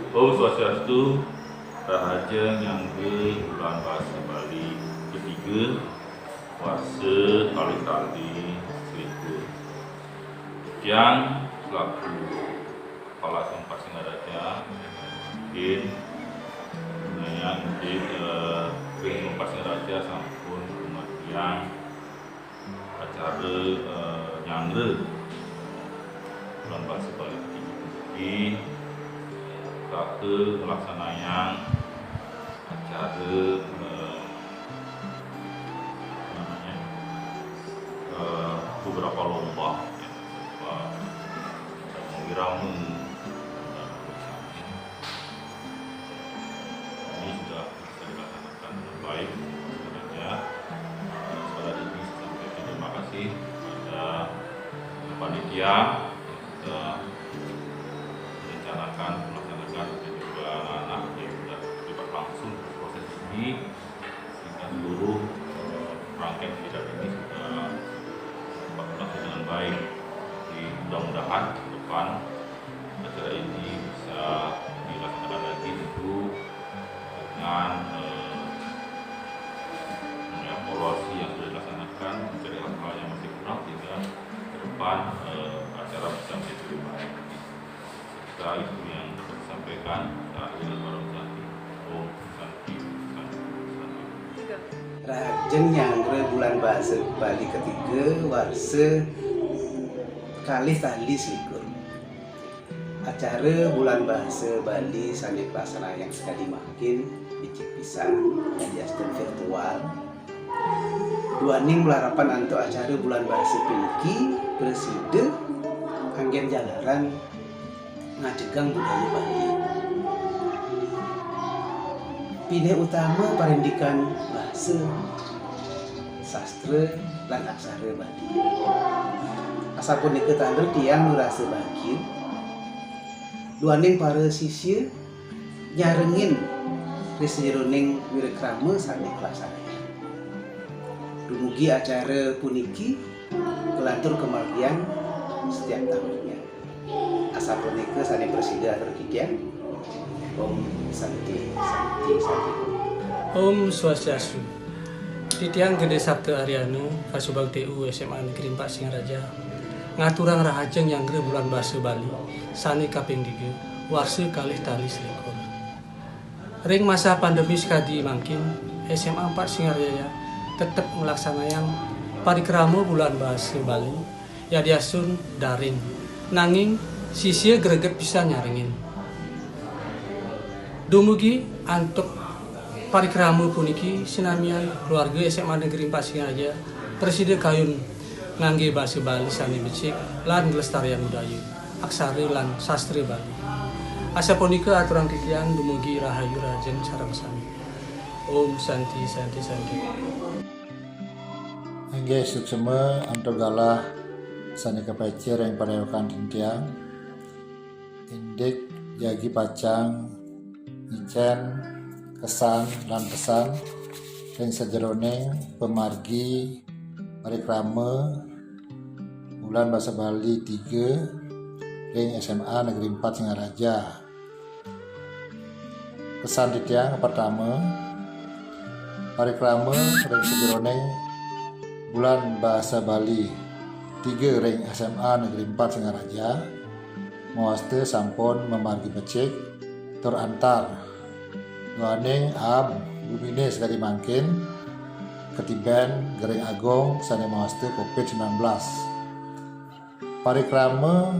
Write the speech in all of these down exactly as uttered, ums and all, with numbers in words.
Om Swastiastu, rahajeng nyanggra Bulan Basa Bali ketiga, warsa kalih tali selikur. Tiang selaku Kepala Sekolah Singaraja, mungkin nanya indik, eh, ring Sekolah Singaraja sampun kumat tiang acara, eh, nyanggra Bulan Basa Bali ketiga puniki, saha nglaksanayang acara, eh, namanya, eh, beberapa lomba, ya, lomba, lomba irama, lomba ini sudah bisa dilaksanakan dengan baik sebenarnya. Sekali lagi saya sampaikan terima kasih kepada panitia yang sudah merencanakan, melaksanakan, dan juga anak-anak yang sudah terlibat langsung di proses ini, sehingga seluruh, eh, rangkaian kegiatan ini sudah dapat berlangsung dengan baik. Jadi, mudah-mudahan ke depan acara ini bisa dilaksanakan lagi, tentu dengan, eh, mengevaluasi yang sudah dilaksanakan, mencari hal-hal yang masih kurang, sehingga ke depan, eh, acara bisa menjadi lebih baik. Saya kira itu yang dapat saya sampaikan. Saya akhiri dengan Om Santi, Santi, Santi. Rahajeng nyanggra Bulan Basa Bali ketiga, warsa kalih tali selikur. Acara Bulan Basa Bali sane kalaksanayang sakadi mangkin becik pisan, yadiastun virtual. Duaning malarapan antuk acara Bulan Basa puniki prasida anggen jalaran ngadegang budaya Bali. Pinih utama parindikan basa, sastra, lan aksara Bali. Asapunika taler tiang ngrasa bagia duaning para sisya nyarengin ring sajeroning wirakrama sane kalaksanayang. Dumugi acara puniki kalantur kamargiang setiap tahunnya. Asapunika sane prasida atur titiang. Om Santi, Santi, Santi. Om Swastiastu. Titiang Gede Sabda Aryana, Kasubag T U S M A Negeri empat Singaraja, ngaturang rahajeng nyanggra Bulan Basa Bali sane kaping tiga, warsa kalih tali selikur. Ring masa pandemi sakadi mangkin, S M A empat Singaraja tetep nglaksanayang parikrama Bulan Basa Bali yadiastun daring, nanging sisya greget pisan nyarengin. Dumugi antuk parikrama puniki, sinamian keluarga S M A Negeri empat Singaraja prasida kayun ngangge basa Bali sane becik lan nglestariang budaya, aksara lan sastra Bali. Asapunika aturang titiang, dumugi rahayu rahajeng sareng sami. Om Santi, Santi, Santi. Inggih suksma antuk galah sane kapaica ring padewekan titiang. Indik jagi pacang ngicen kesan lan pesan ring sajeroning pamargi parikrama Bulan Basa Bali tiga ring S M A Negeri empat Singaraja. Pesan titiang pertama, parikrama ring sajeroning Bulan Basa Bali tiga ring S M A Negeri empat Singaraja mawasta sampun mamargi becik tur antar duaning aab gumine sakadi mangkin katiben gering agung sane mawasta covid sembilan belas. Parikrama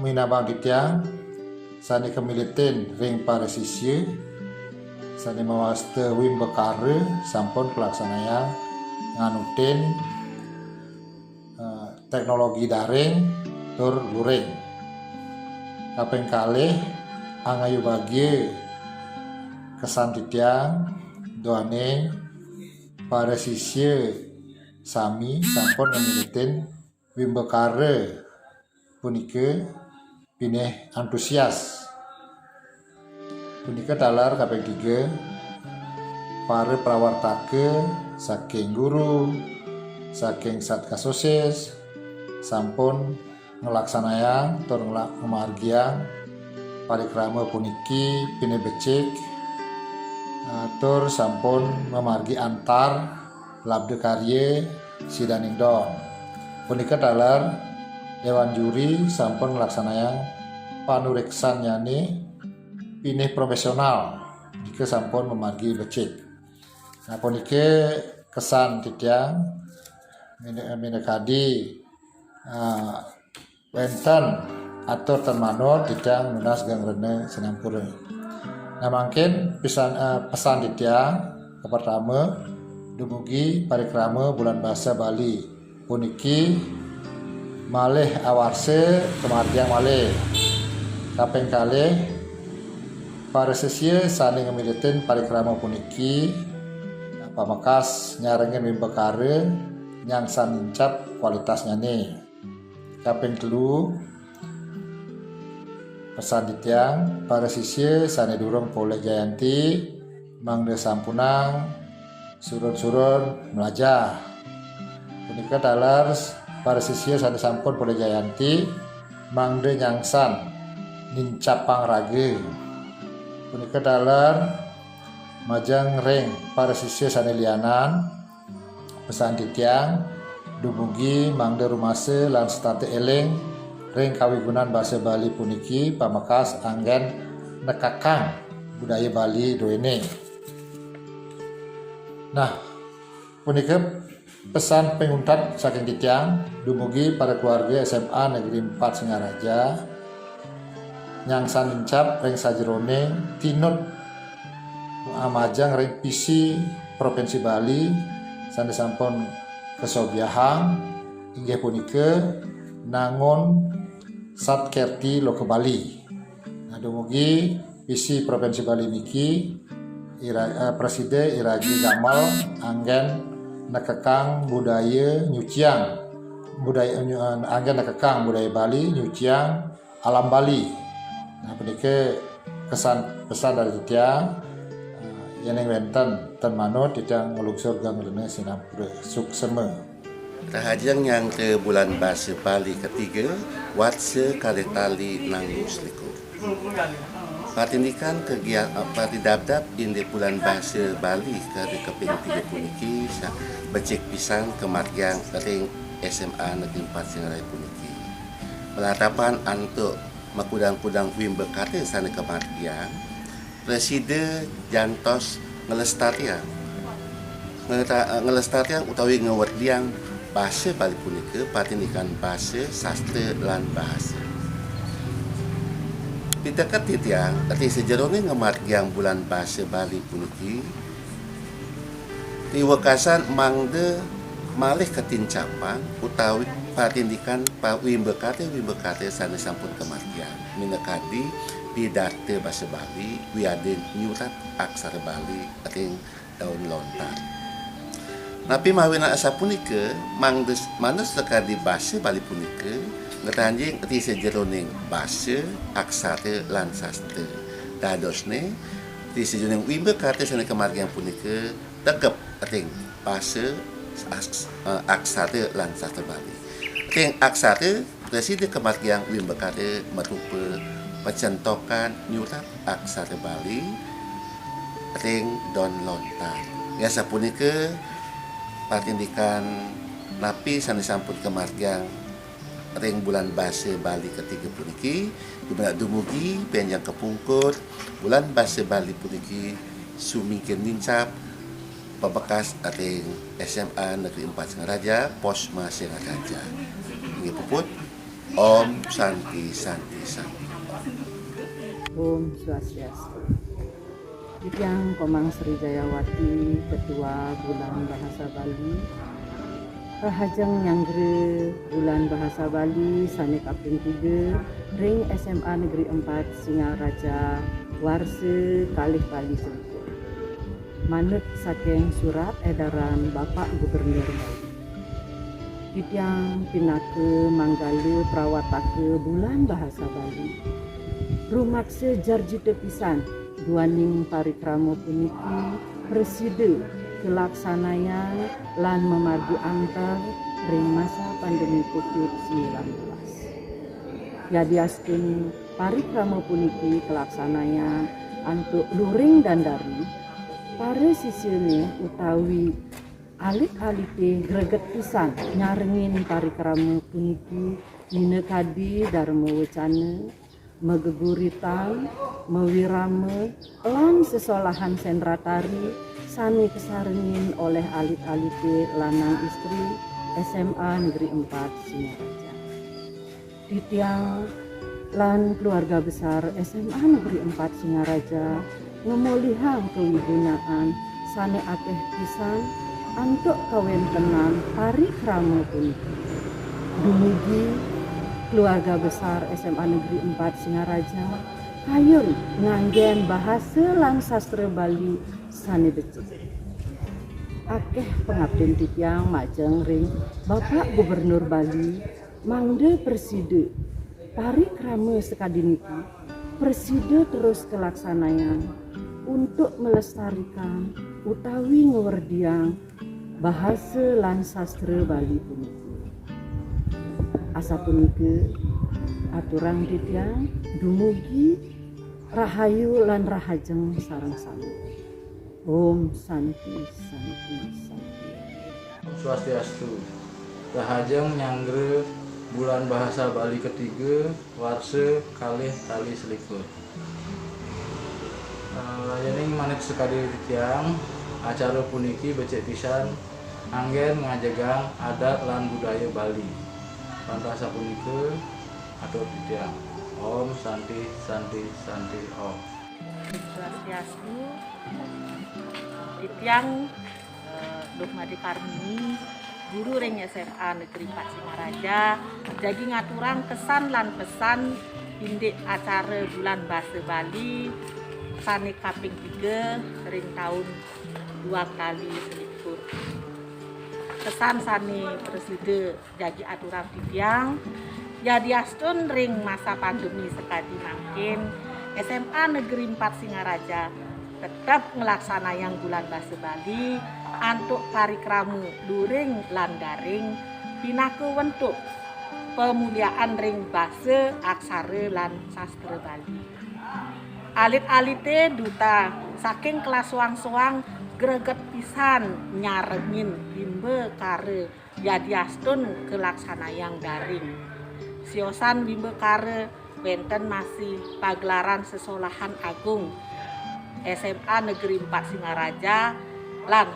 minabang titiang sane kamiletin ring para sisya sane mawasta wimbakara sampun kalaksanayang nganutin, eh, teknologi daring tur luring. Kaping kalih, angayu bagia kesan titiang duaning para sisya sami sampun ngamiletin wimbakara punika pinih antusias. Punika taler kaping tiga, para prawartaka saking guru, saking Satgas OSIS sampun nglaksanayang tur ngla-, ngamargiang parikrama puniki pinih becik, eh, tur sampun mamargi antar labda karya sidaning don. Punika taler Dewan Juri sampun nglaksanayang panureksannyane pinih profesional, nika sampun mamargi becik. Nah, punika kesan titiang mine-, minakadi, ah, wenten atur tan manut titiang nunas geng rena sinampura. Nah, mangkin pisan, eh, pesan titiang kapertama dumugi parikrama Bulan Basa Bali puniki malih awarsa kamargiang malih. Kaping kalih, para sisia sane ngamiletin parikrama puniki pamekas nyarengin wimbakara nyangsan nincap kualitasnyane. Kaping telu, pesan titiang, para sisia sane durung polih jayanti, mangda sampunang surud-surud mlajah. Punika taler para sisia sane sampun polih jayanti, mangda nyangsan nincapang raga. Punika taler majeng ring para sisia sane lianan, pesan titiang, dumugi mangda rumasa lan setata eling ring kawigunan basa Bali puniki pamekas anggen nekakang budaya Bali duene. Nah, punika pesan panguntat saking titiang dumugi para keluarga S M A Negeri empat Singaraja, nyangsan nincap ring sajeroning tinut majeng ring visi Provinsi Bali sane sampun kasobyahang, inggih punika nangun Sat Kerthi Loka Bali. Nah, dumugi visi Provinsi Bali niki ira-, eh, prasida iragi gamel anggen nekekang budaya nyuciang, budaya nyu-, eh, anggen nekekang budaya Bali nyuciang alam Bali. Nah, punika kesan pesan dari titiang, eh, yening wenten tan manut titiang nglungsur geng rena sinampura. Suksema. Rahajeng nyangka Bulan Basa Bali ketiga, warsa kalih tali nanggu selikur. Patindikan kegiatan, patidabdab indik Bulan Basa Bali kari kaping tiga puniki sa-, becik pisan kamargiang ring S M A Negeri empat Singaraja puniki. Malarapan antuk makudang-kudang wimbakara sane kamargiang, prasida jantos nglestariang, ngleta-, nglestariang utawi ngwerdiang basa Bali punika, patindikan basa, sastra, lan bahasa. Piteket titiang, ri sajeroning ngamargiang Bulan Basa Bali puniki, riwekasan mangda malih katincapang utawi patindikan pawimbakara-wimbakara sane sampun kamargiang, minakadi pidarta basa Bali, wiadin nyurat aksara Bali ring daun lontar. Napi mawinan asapunika, mangda s-, manut sakadi basa Bali punika ngranjing ri sajeroning basa, aksara, lan sastra. Dadosne, ri sajeroning wimbakara sane kamargiang punika tegep ring basa, aks-, eh, aksara, lan sastra Bali. Ring aksara, prasida kamargiang wimbakara marupa pacentokan nyurat aksara Bali ring daun lontar. Inggih sapunika patindikan napi sane sampun kamargiang ring Bulan Basa Bali ketiga puniki, dumadak dumugi benjang kapungkur Bulan Basa Bali puniki sumingkir nincap pabekas ring S M A Negeri empat Singaraja, Posma Singaraja. Inggih puput, Om Santi, Santi, Santi. Om Swastiastu. Titiang Komang Sri Jayawati, Ketua Bulan Bahasa Bali, rahajeng nyanggra Bulan Bahasa Bali sane kaping tiga ring S M A Negeri empat Singaraja, warsa kalih tali selikur. Manut saking surat edaran Bapak Gubernur Bali. Titiang pinaka manggala prawataka Bulan Bahasa Bali. Rumaksa jarjita pisan duaning parikrama puniki prasida kalaksanayang lan mamargi antar ring masa pandemi covid sembilan belas. Yadiastun Parikrama puniki kalaksanayang antuk luring dandari, para sisiane utawi alit-alite greget pisan nyarengin parikrama puniki minakadi darma wecana, mageguritan, mawirama, lan sesolahan sendratari sane kasarengin olih alit-alite lanang istri S M A Negeri Empat Singaraja. Titiang lan keluarga besar S M A Negeri Empat Singaraja ngamolihang kawigunaan sane akeh pisan antuk kawentenan parikrama puniki. Dumugi keluarga besar S M A Negeri Empat Singaraja kayun nganggen bahasa lan sastra Bali sane becik. Akeh pangaptin titiang majeng ring Bapak Gubernur Bali mangda prasida parikrama sakadi niki prasida terus kalaksanayang untuk melestarikan utawi ngwerdiang bahasa lan sastra Bali puniki. Asapunika aturang titiang, dumugi rahayu lan rahajeng sareng sami. Om Santi, Santi, Santi. Swastiastu. Rahajeng nyanggra Bulan Bahasa Bali ketiga, warsa kalih tali selikur. Eh, yening manut sakadi titiang, acara puniki becik pisan anggen ngajegang adat lan budaya Bali. Wantah sapunika, atur titiang. Om Santi, Santi, Santi, Om. Swastiastu. Titiang, eh, Duh Made Karmini, guru ring S M A Negeri Empat Singaraja, jagi ngaturang kesan lan pesan indik acara Bulan Basa Bali sane kaping tiga ring taun dua tali selikur. Kesan sane prasida jagi aturang titiang, yadiastun ring masa pandemi sakadi mangkin, S M A Negeri Empat Singaraja tetep nglaksanayang Bulan Basa Bali antuk parikrama luring lan daring pinaka wentuk pamuliaan ring basa, aksara, lan sastra Bali. Alit-alite duta saking kelas soang-soang greget pisan nyarengin wimbakara yadiastun kalaksanayang daring. Siosan wimbakara wenten masih pagelaran sesolahan agung S M A Negeri Empat Singaraja lan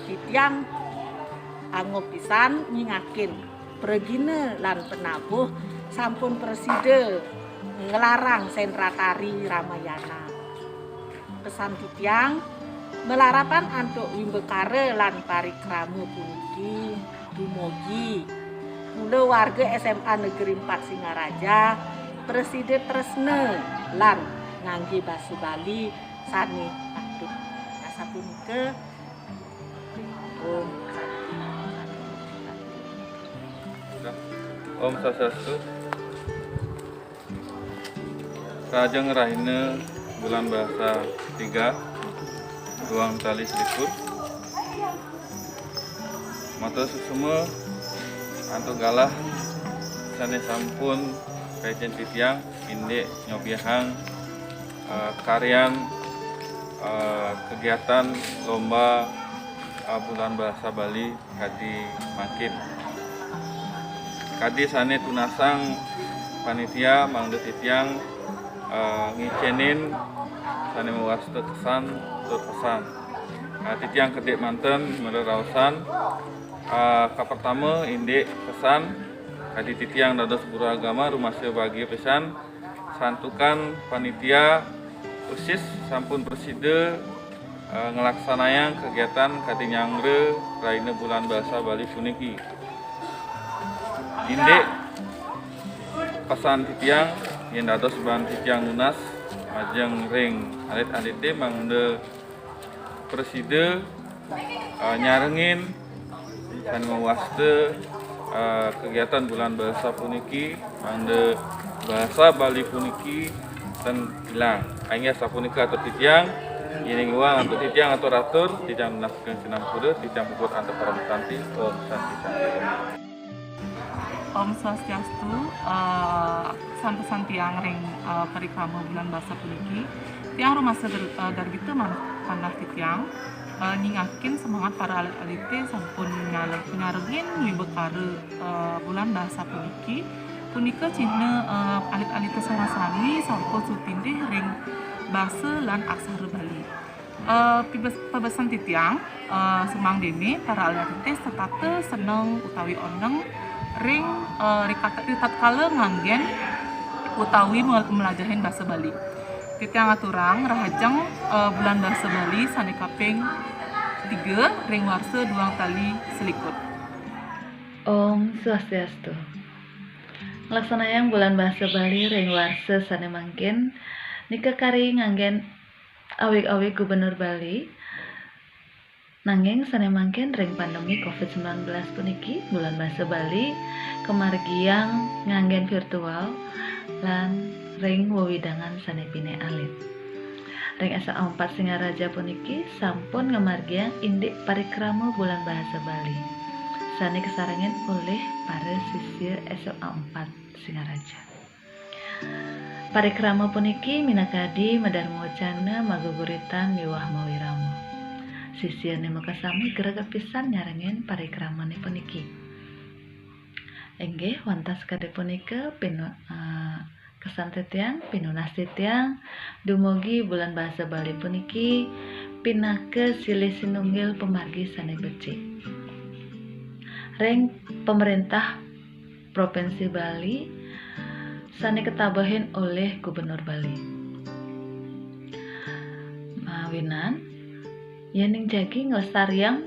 titiang angob pisan nyingakin pragina lan penabuh sampun prasida nglarang sendratari Ramayana. Pesan titiang, malarapan antuk wimbakara lan parikrama puniki dumugi kula warga S M A Negeri Empat Singaraja prasida tresna lan ngangge basa Bali sane patut. Asapunika, Om Santi. Om Swastiastu. Rahajeng rahina Bulan Bahasa tiga, duang tali selikur. Matur suksma antuk galah sane sampun kaicen titiang indik nyobiahang, eh, karyan, eh, kegiatan lomba, eh, Bulan Bahasa Bali kadi mangkin. Kadi sane tunasang panitia mangda titiang, eh, ngicenin sane mawasta kesan tur pesan. Nah, titiang kedik manten mareraosan, eh, kapertama indik pesan kadi titiang dados guru agama rumasa bagia pisan santukan panitia OSIS sampun prasida, eh, nglaksanayang kegiatan kadi nyanggra rahina Bulan Basa Bali puniki. Indik pesan titiang yen dados ban titiang nunas majeng ring alit-alite mangda prasida, eh, nyarengin sane mawasta, eh, kegiatan Bulan Bahasa puniki, mangda bahasa Bali puniki ten ilang. Inggih sapunika atur titiang, yening iwang antuk titiang atur-atur, titiang nunas keng sinampura, titiang puput antuk parama santi. Om Santi Santi Om. Om Swastiastu, eh, pesan-pesan tiang ring, eh, parikrama Bulan Basa puniki. Tiang rumasa ger-, eh, gargita manah, manah titiang, eh, nyingakin semangat para alit-alite sampun nyale-, nyarengin wiwekara, eh, Bulan Basa puniki. Punika cihna, eh, alit-alite sareng sami sampun sutindih ring basa lan aksara Bali. Eh, pibes-, pabesen titiang, eh, semangdene para alit-alite setata seneng utawi oneng ring, eh, rikata-, ritatkala nganggen utawi mel-, melajahin basa Bali. Titiang aturang rahajeng, eh, Bulan Basa Bali sane kaping tiga ring warsa duang tali selikur. Om Swastiastu. Nglaksanayang Bulan Basa Bali ring warsa sane mangkin nika kari nganggen awig-awig Gubernur Bali. Nanging sane mangkin ring pandemi covid sembilan belas puniki, Bulan Basa Bali kamargiang nganggen virtual lan ring wewidangan sane pinih alit. Ring S M A empat Singaraja puniki sampun ngamargiang indik parikrama Bulan Basa Bali sane kasarengin olih para sisya S M A empat Singaraja. Parikrama puniki minakadi madarma wacana, mageguritan miwah mawirama. Sisyane makasami greget pisan nyarengin parikramane puniki. Inggih, wantah sakadi punika pinu-, eh, kesan titiang, pinunas titiang, dumugi Bulan Basa Bali puniki pinaka silih sinunggil pamargi sane becik ring Pemerintah Provinsi Bali sane katabehin olih Gubernur Bali. Mawinan, yening jagi nglestariang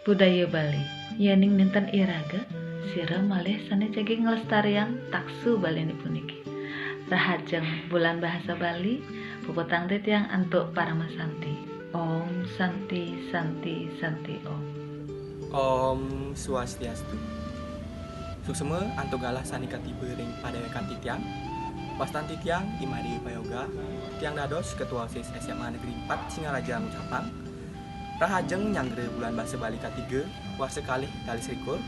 budaya Bali, yening nenten iraga, sira malih sane jagi nglestariang taksu Baline puniki. Rahajeng Bulan Bahasa Bali, puputang titiang antuk paramasanti. Om Santi, Santi, Santi Om. Om Swastiastu. Suksma antuk galah sane katiba ring padawekan titiang. Wastan titiang I Made Payoga, tiang dados Ketua OSIS S M A Negeri empat Singaraja ngucapang, rahajeng nyanggra Bulan Basa Bali katiga, warsa kalih tali selikur.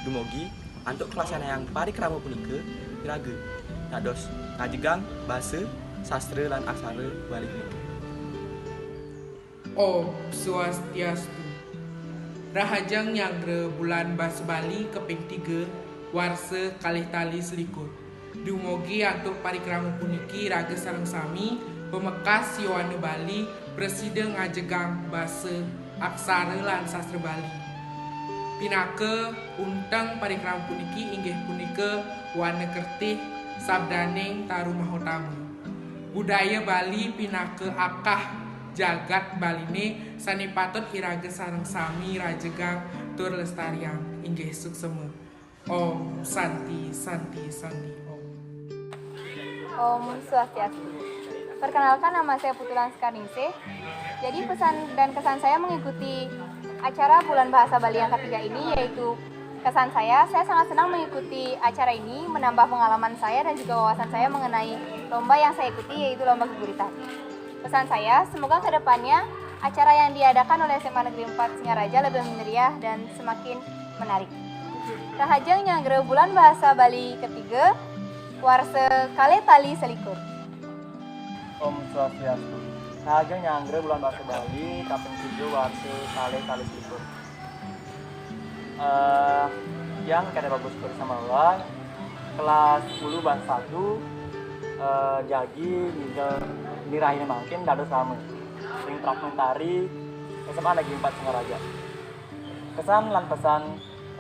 Dumugi antuk kalaksanayang parikrama punika, iraga dados ngajegang basa, sastra, lan aksara Bali punika. Om Swastiastu. Rahajeng nyanggra Bulan Basa Bali kaping tiga, warsa kalih tali selikur. Dumugi antuk parikrama puniki raga sareng sami pamekas yowana Bali prasida ngajegang basa, aksara, lan sastra Bali. Pinaka unteng parikrama puniki inggih punika Wana Kertih Sabdaning Taru Mahotama. Budaya Bali pinaka akah jagat Baline sane patut iraga sareng sami rajegang tur lestariang. Inggih suksema. Om Santi, Santi, Santi Om. Om Swastiastu. Perkenalkan, nama saya Putu Lanskaningsih. Jadi, pesan dan kesan saya mengikuti acara Bulan Bahasa Bali yang ketiga ini yaitu, kesan saya, saya sangat senang mengikuti acara ini, menambah pengalaman saya dan juga wawasan saya mengenai lomba yang saya ikuti, yaitu lomba geguritan. Pesan saya, semoga ke depannya acara yang diadakan oleh S M A Negeri empat Singaraja lebih meriah dan semakin menarik. Rahajeng nyanggra Bulan Bahasa Bali ketiga, warsa kalih tali selikur. Om Swastiastu. Rahajeng nyanggra Bulan Basa Bali kaping tiga, warsa kalih tali selikur. Eh, tiang Kade Bagus Puri Samawa, kelas sepuluh bab satu, eh, jagi ninggal nirahina mangkin dados rama ring fragmentari S M A Negeri empat Singaraja. Kesan lan pesan,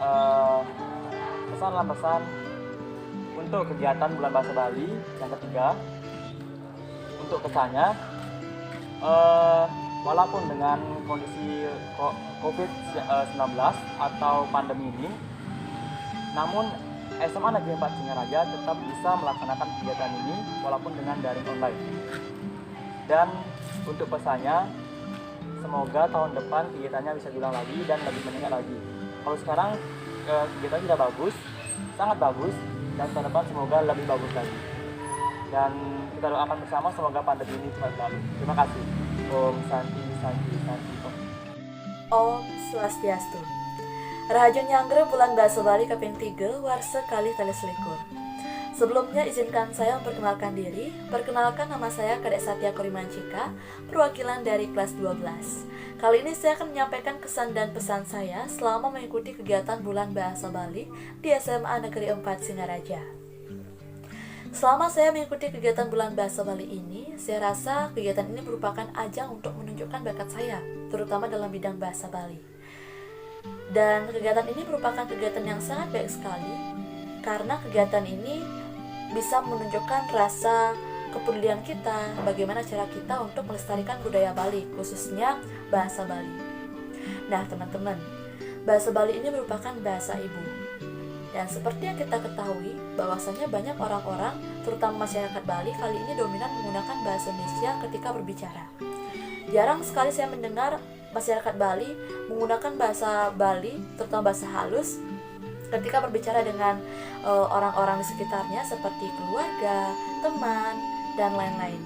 eh, kesan lan pesan untuk kegiatan Bulan Bahasa Bali yang ketiga. Untuk kesannya, eh, walaupun dengan kondisi ko-, covid sembilan belas atau pandemi ini, namun S M A Negeri empat Singaraja tetap bisa melaksanakan kegiatan ini walaupun dengan daring online. Dan untuk pesannya, semoga tahun depan kegiatannya bisa diulang lagi dan lebih meningkat lagi. Kalau sekarang, eh, kegiatan sudah bagus, sangat bagus, dan tahun depan semoga lebih bagus lagi. Dan kita doakan bersama semoga pandemi ini cepat berlalu. Terima kasih. Om Santi, Santi, Santi Om. Om Swastiastu. Rahajeng nyanggra bulan bahasa Bali kaping tiga, warsa kalih tali selikur. Sebelumnya, izinkan saya memperkenalkan diri. Perkenalkan, nama saya Kadek Satya Kurimancika, perwakilan dari kelas dua belas. Kali ini saya akan menyampaikan kesan dan pesan saya selama mengikuti kegiatan Bulan Bahasa Bali di S M A Negeri empat Singaraja. Selama saya mengikuti kegiatan Bulan Bahasa Bali ini, saya rasa kegiatan ini merupakan ajang untuk menunjukkan bakat saya, terutama dalam bidang bahasa Bali. Dan kegiatan ini merupakan kegiatan yang sangat baik sekali, karena kegiatan ini bisa menunjukkan rasa kepedulian kita, bagaimana cara kita untuk melestarikan budaya Bali, khususnya bahasa Bali. Nah, teman-teman, bahasa Bali ini merupakan bahasa ibu. Dan seperti yang kita ketahui, bahwasanya banyak orang-orang, terutama masyarakat Bali, kali ini dominan menggunakan bahasa Indonesia ketika berbicara. Jarang sekali saya mendengar masyarakat Bali menggunakan bahasa Bali, terutama bahasa halus, ketika berbicara dengan, eh, orang-orang di sekitarnya seperti keluarga, teman, dan lain-lain.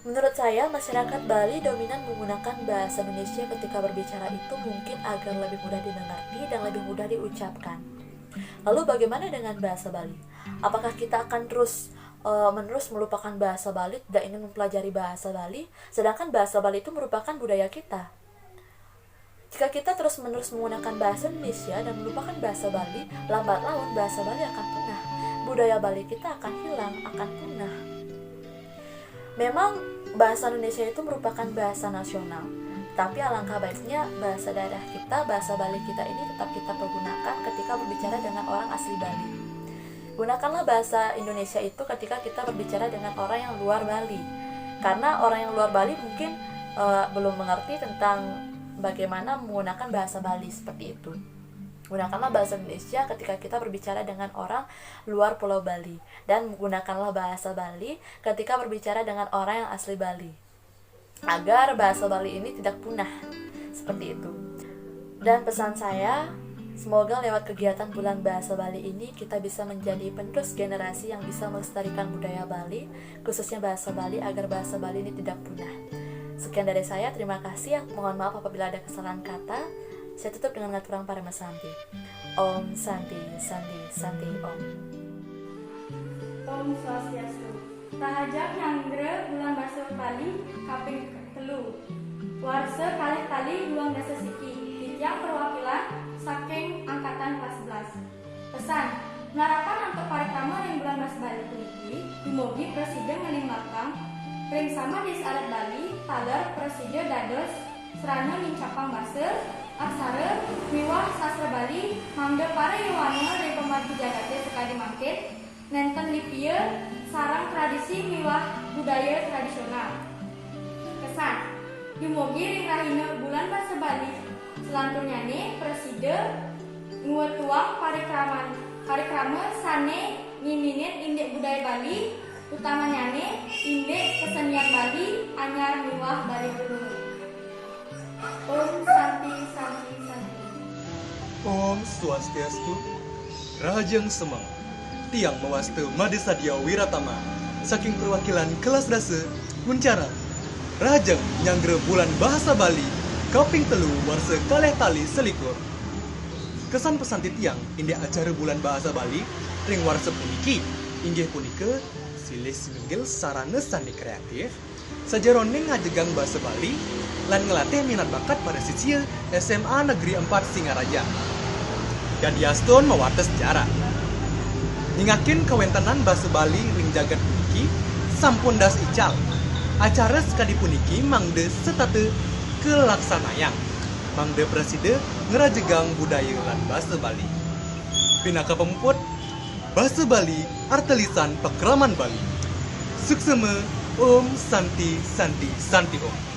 Menurut saya, masyarakat Bali dominan menggunakan bahasa Indonesia ketika berbicara itu mungkin agar lebih mudah dimengerti dan lebih mudah diucapkan. Lalu bagaimana dengan bahasa Bali? Apakah kita akan terus, eh, menerus melupakan bahasa Bali, tidak ingin mempelajari bahasa Bali, sedangkan bahasa Bali itu merupakan budaya kita? Jika kita terus-menerus menggunakan bahasa Indonesia dan melupakan bahasa Bali, lambat laun bahasa Bali akan punah. Budaya Bali kita akan hilang, akan punah. Memang bahasa Indonesia itu merupakan bahasa nasional, tapi alangkah baiknya bahasa daerah kita, bahasa Bali kita ini tetap kita pergunakan ketika berbicara dengan orang asli Bali. Gunakanlah bahasa Indonesia itu ketika kita berbicara dengan orang yang luar Bali. Karena orang yang luar Bali mungkin, eh, belum mengerti tentang bagaimana menggunakan bahasa Bali seperti itu. Gunakanlah bahasa Indonesia ketika kita berbicara dengan orang luar Pulau Bali, dan gunakanlah bahasa Bali ketika berbicara dengan orang yang asli Bali, agar bahasa Bali ini tidak punah. Seperti itu. Dan pesan saya, semoga lewat kegiatan Bulan Bahasa Bali ini kita bisa menjadi penerus generasi yang bisa melestarikan budaya Bali, khususnya bahasa Bali, agar bahasa Bali ini tidak punah. Sekian dari saya, terima kasih. Mohon maaf apabila ada kesalahan kata. Saya tutup dengan ngaturang parama santi. Om Santi, Santi, Santi Om. Om Swastiastu. Rahajeng nyanggra bulan bahasa Bali kaping telu. Warsa kalih tali duang dasa siki. Titiang perwakilan saking angkatan kelas sebelas. Pesan, narapan antuk parikrama ring bulan bahasa Bali puniki dumugi prasida ngelinglakang ring samadis adat Bali taler prasida dados sarana nincapang basa, aksara, miwah sastra Bali mangda para yowana ring pamargi jagate sakadi mangkin nenten lipia sareng tradisi miwah budaya tradisional. Kesan, dumugi ring rahina Bulan Basa Bali, selanturnyane prasida ngwetuang parikraman, parikrama sane ngininin indik budaya Bali, utamanyane indik kesenian Bali anyar miwah Bali Kuno. Om Santi, Santi, Santi. Om Swastiastu. Rahajeng semeng. Tiang mawasta Made Sadia Wiratama, saking perwakilan kelas dasa, Guncara. Rahajeng nyanggra bulan bahasa Bali kaping telu warsa kalih tali selikur. Kesan pesan titiang indik acara bulan bahasa Bali ring warsa puniki inggih punika silih sinunggil sarana sane kreatif sajeroning ngajegang basa Bali lan nglatih minat bakat para sisia S M A Negeri empat Singaraja. Dadi astun mawates jarak. Nyingakin kawentenan basa Bali ring jagat puniki sampun das ical. Acara sakadi puniki mangda setata kalaksanayang, mangda prasida ngrajegang budaya lan basa Bali. Pinaka pamuput, basa Bali, arta lisan pakraman Bali. Suksema, Om Santi, Santi, Santi Om.